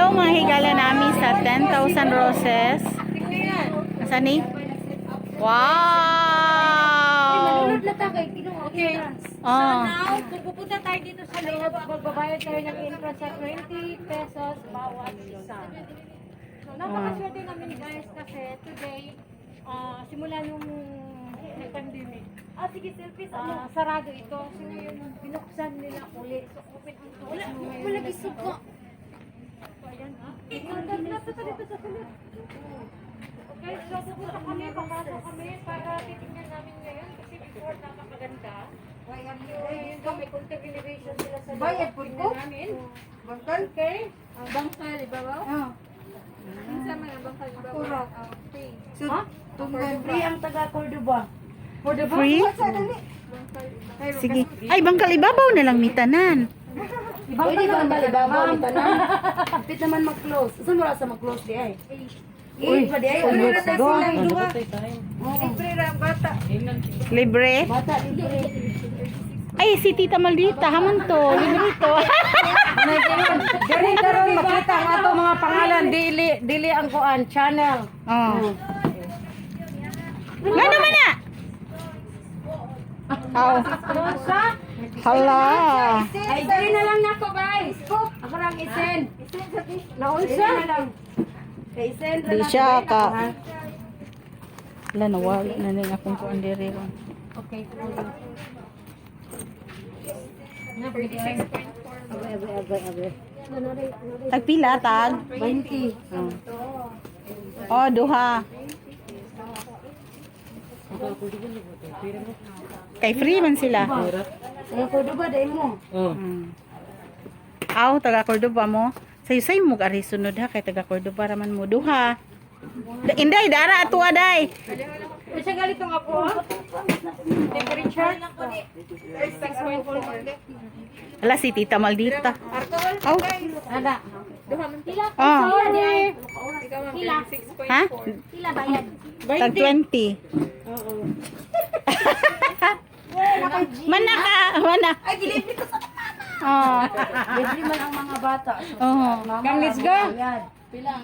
Hello, mga higala namin sa 10,000 Roses. Asa ni? Wow! Okay. Oh. So now, kung pupunta tayo dito sa loob, magbabayad tayo ng entrance sa 20 pesos bawat isa. So, napakaswerte namin, guys, kasi today, simula nung nag-pandemic, Sige, selfie sa sarado ito. So ngayon, binuksan nila uli. So open ang doors. Wala, wala gisuka. So ayan ha. Nasa dito sa sulod. Okay, so pupunta kami, papasok kami para titingnan namin ngayon kasi before, napakaganda. So, ngayon daw may konting renovation sila sa loob. Bayad po ko? Tingnan namin. Bangkal? Okay. Bangkal, ibabaw? Oo. Kinsa man ang bangkal, ibabaw? Puro. So, tunggal. Free ang taga Cordoba. Free? Sige. Ay, bangkal ibabaw na lang mitanan. Pwede ba ang ibabaw ni tanan? Pit naman mag-close. Saan mo sa mag-close di ay? Uy, pa di ay. Libre ra silang duha. Libre ra ang bata. Libre? Bata libre. Ay, si Tita Maldita, hamon to. Libre to. Diri karon makita ang ato mga pangalan, dili dili ang kuan channel. Oh. Nga naman na! Oh. Hala. Ay, dili na lang nako, guys. Ako lang isen. Naunsa? Dili na lang. Kay isen ra Di na siya ko, ka. ha? Wala, nawala na rin akong kuan diri. Okay. Abay, abay, abay, abay. Tagpila, tag? 20. Oh, duha. Kay free man sila. Taga Cordoba dai mo. Aw, taga Cordoba mo. Sayo-sayo mo ari sunod ha kay taga Cordoba raman mo duha. Inday, dara ato aday. Unsa galit tong apo ha? Temperature? Ala si Tita Maldita. Aw. Ana. Oh. Sorry. Ha? Pila bayad? Tag 20. Mana ka, mana. Ay, gilibre ko sa Oh. Libre man ang mga bata. So, Oh. mama, Come, let's go. bayad. Pilang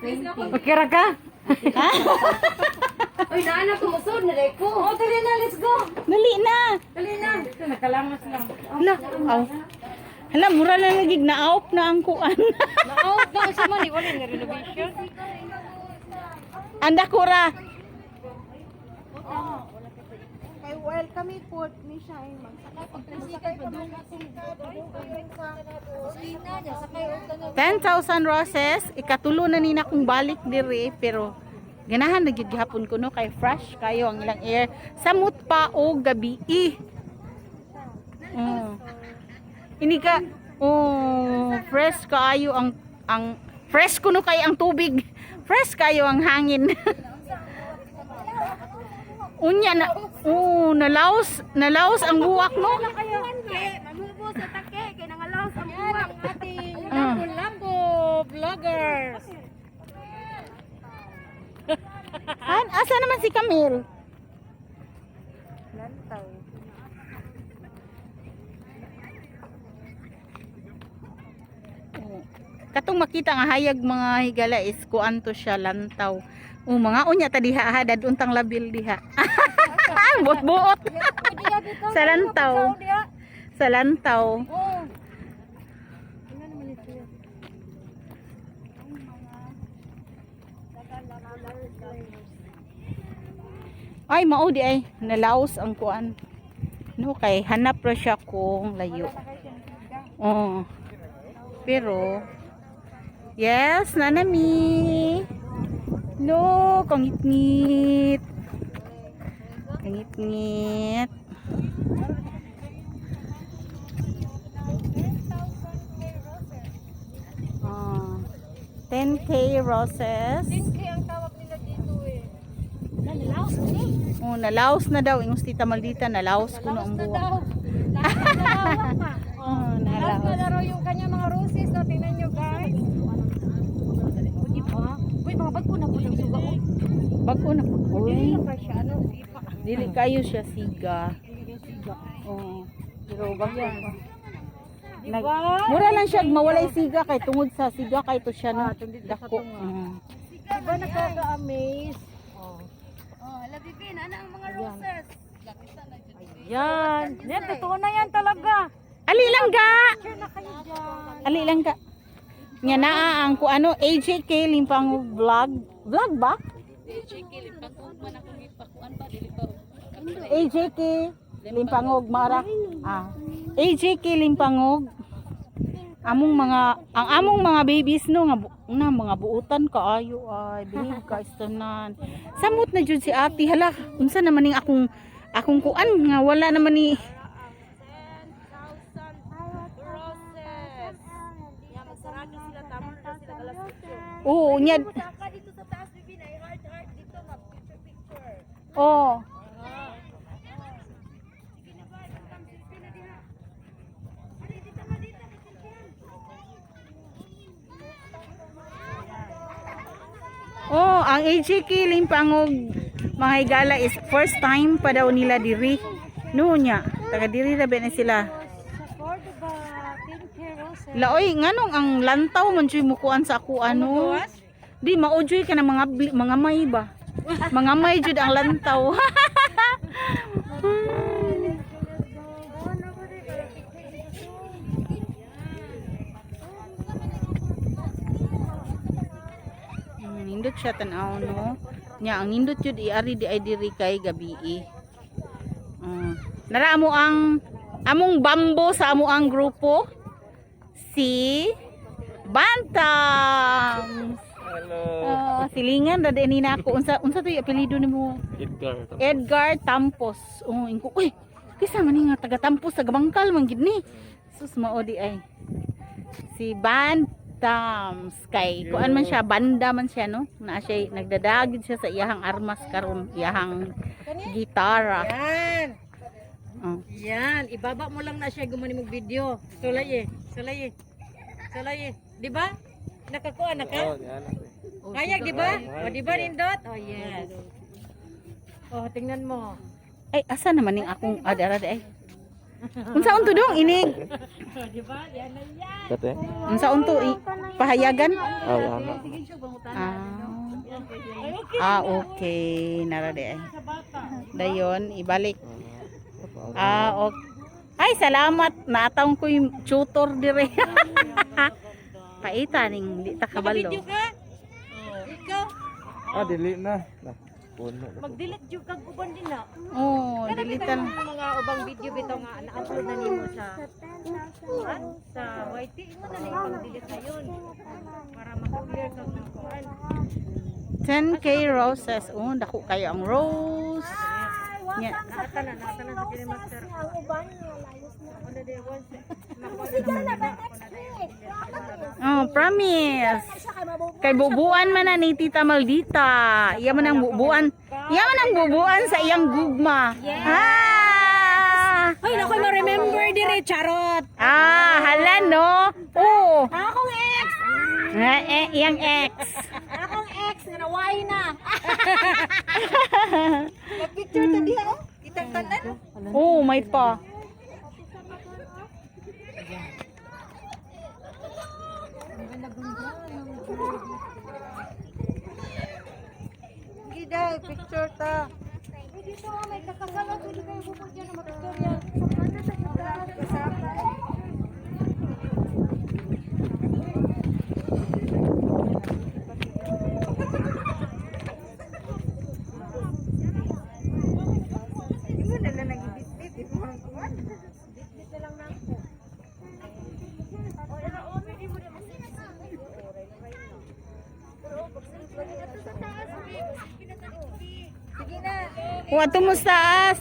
20. Okay ra ka? Uy, naana ko musod na dai ko. Oh, dali na, let's go. Dali na. Dali na. Ito, nakalangas lang. Hala. Aw. Hala, mura na lagi na-out na ang kuan. Na-out na kasi man, wala nga renovation. Anda kura. Kay well kami po ni siya ay magsakay pag sakay pa doon sa 10,000 roses, ikatulo na nina kung balik diri pero ganahan na gyud gihapon ko no kay fresh kayo ang ilang air samot pa o gabi. Oh. Ini ka, oh, fresh kaayo ang fresh kuno kay ang tubig. Fresh kayo ang hangin. Unya na, oh, nalaos, nalaos ang buwak no. Mamubo sa take kay nangalaw sa buwak. Ating Ah. Lambo-Lambo vloggers. Han, asa naman si Camille? Lantaw. Katong makita nga hayag, mga higala, is kuan to siya, lantaw. O mga unya ta diha ha, daduntang labil diha. Buot-buot. Sa lantaw. Sa lantaw. Ay, mao di ay nalaos ang kuan. No kay hanap ra siya kung layo. Oo. Pero yes, nanami. No, kangit-ngit. Kangit-ngit. Oh, 10K roses. 10K ang tawag nila dito eh. Oh, nalaos na daw. Ingos Tita Maldita, nalaos kuno ang Nalaos na buwak. daw. Nalaos pa. Oh, Nalaos na nalaos. laro yung kanya mga roses. No, tingnan nyo, guys. Uy, mga bago na po ng suga. Oh. Bago na po. Dili lang pa siya, ano, sipa. Dili kayo siya siga. Oo. Pero bago pa. Nag, mura lang siya mawalay siga kay tungod sa siga kay to siya no. Dako. Diba nakaka-amaze? Oh. Oh, hala bibi, ana ang mga roses. Yan. Yan, totoo na yan talaga. Ali lang ga. Picture na kayo dyan. Ali lang ga. Nga naa ang ku ano AJK Limpangog vlog. Vlog ba? AJK Limpangog Mara. Ah. AJK Limpangog. Among mga ang among mga babies no nga na mga buutan kaayo ay behave ka istanan. Samot na jud si ate, hala unsa naman ning akong akong kuan nga wala naman ni. Roses. Ya, magsaraka sila tamo na sila alas 8. Oo, nya. Saka dito sa taas bibi na heart heart dito mag picture picture. Oh. Sige na ba, tang selfie na diha. Ali dito ma dito mag-selfie. Oh, ang AJK Limpangog mga higala is first time pa daw nila diri. No nya, taga diri ra ba na sila. Sa Cordoba, 10K roses. Laoy, nganong ang lantaw man jud mukuan sa ako ano? Di maojoy ka na mga mga may ba? Mga may jud ang lantaw. Nindot siya tan-aw no. Nya ang nindot jud iari di ay diri kay gabii. Nara mo ang among bambo sa amo ang grupo si Bantang. Hello. Oh, silingan ra din ni ako. Unsa unsa to yung apelyido nimo? Edgar. Edgar Tampos. Oh, ingko. Uy, kisa man ni nga taga Tampos taga Bangkal man gid ni. Sus mao di ay. Si Bantams kay kuan man siya, banda man siya no. Na siya nagdadagid siya sa iyahang armas karon, iyahang gitara. Yan. Oh. Yan. Ibaba mo lang na siya gumani mong video. Sulay eh. Sulay eh. Sulay eh. Di ba? Nakakuha na ka? Oh, yan. Kaya, di ba? O, di ba, Nindot? Oh, yes. Oh, tingnan mo. Ay, asa naman ning akong adara di ay. Unsa unto dong inig? Oh, di ba? Yan na yan. Kate? Unsa unto pahayagan? Oh, yan. Ah. Ah, okay. Nara di ay. Dayon, ibalik. Ah, okay. Ay, salamat. Naatawng ko yung tutor dire. Paita ning di ta kabalo. Naka-video ka? Oh, ikaw. Ah, dili na. Na, puno na. Mag-delete yung kag uban din na. Oh, Kana dilitan. bitaw mga ubang video bitaw nga na-upload na nimo sa kuan sa YT mo na lang ipang-delete na yun para maka-clear kag ng kuan. 10K roses. Oh, dako kayo ang rose. Nya. Naata na, naata na sa kini master. Ang uban nga layos na. Ako na day once. Sige na ba next week? Oh, promise. Siya kay mabubuo. Kay bubuan man na ni Tita Maldita. Iya man ang bubuan. Iya man ang bubuan sa iyang gugma. Ah! Ay, nakoy ma-remember dire, charot. Ah, hala no. Oo. Akong ex! Eh, eh, iyang ex. Akong ex nga naway na. Picture to diha oh. Kitang tanan. Oo, may pa. Sige daw, picture ta. Dito may kakasala, pwede kayo bukod dyan na mapicture yan. Kasama. Imo na lang nagibitbit, imo ang kuwan. Bitbit na lang nako. Sige na. Wa mo sa taas.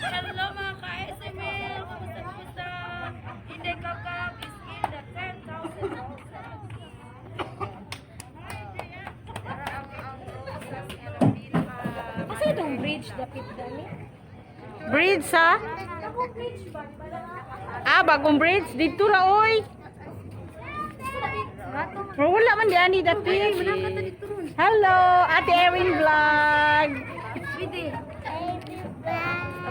Hello mga ka-SML! Kumusta kumusta? Inday Kakak is in the 10,000 roses. Para ang roses nga ang pinaka. Asa itong bridge dapit dali? Bridge sa? Ah, bagong bridge dito ra oy. Pero wala man di ani dapit. Hello, Ate Erin Vlog. Pwede.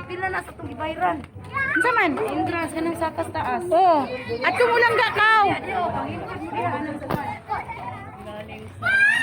Pila na sa itong gibayran. Unsa man? Entrance kanang sa taas taas. Oh, at kumulang gakaw.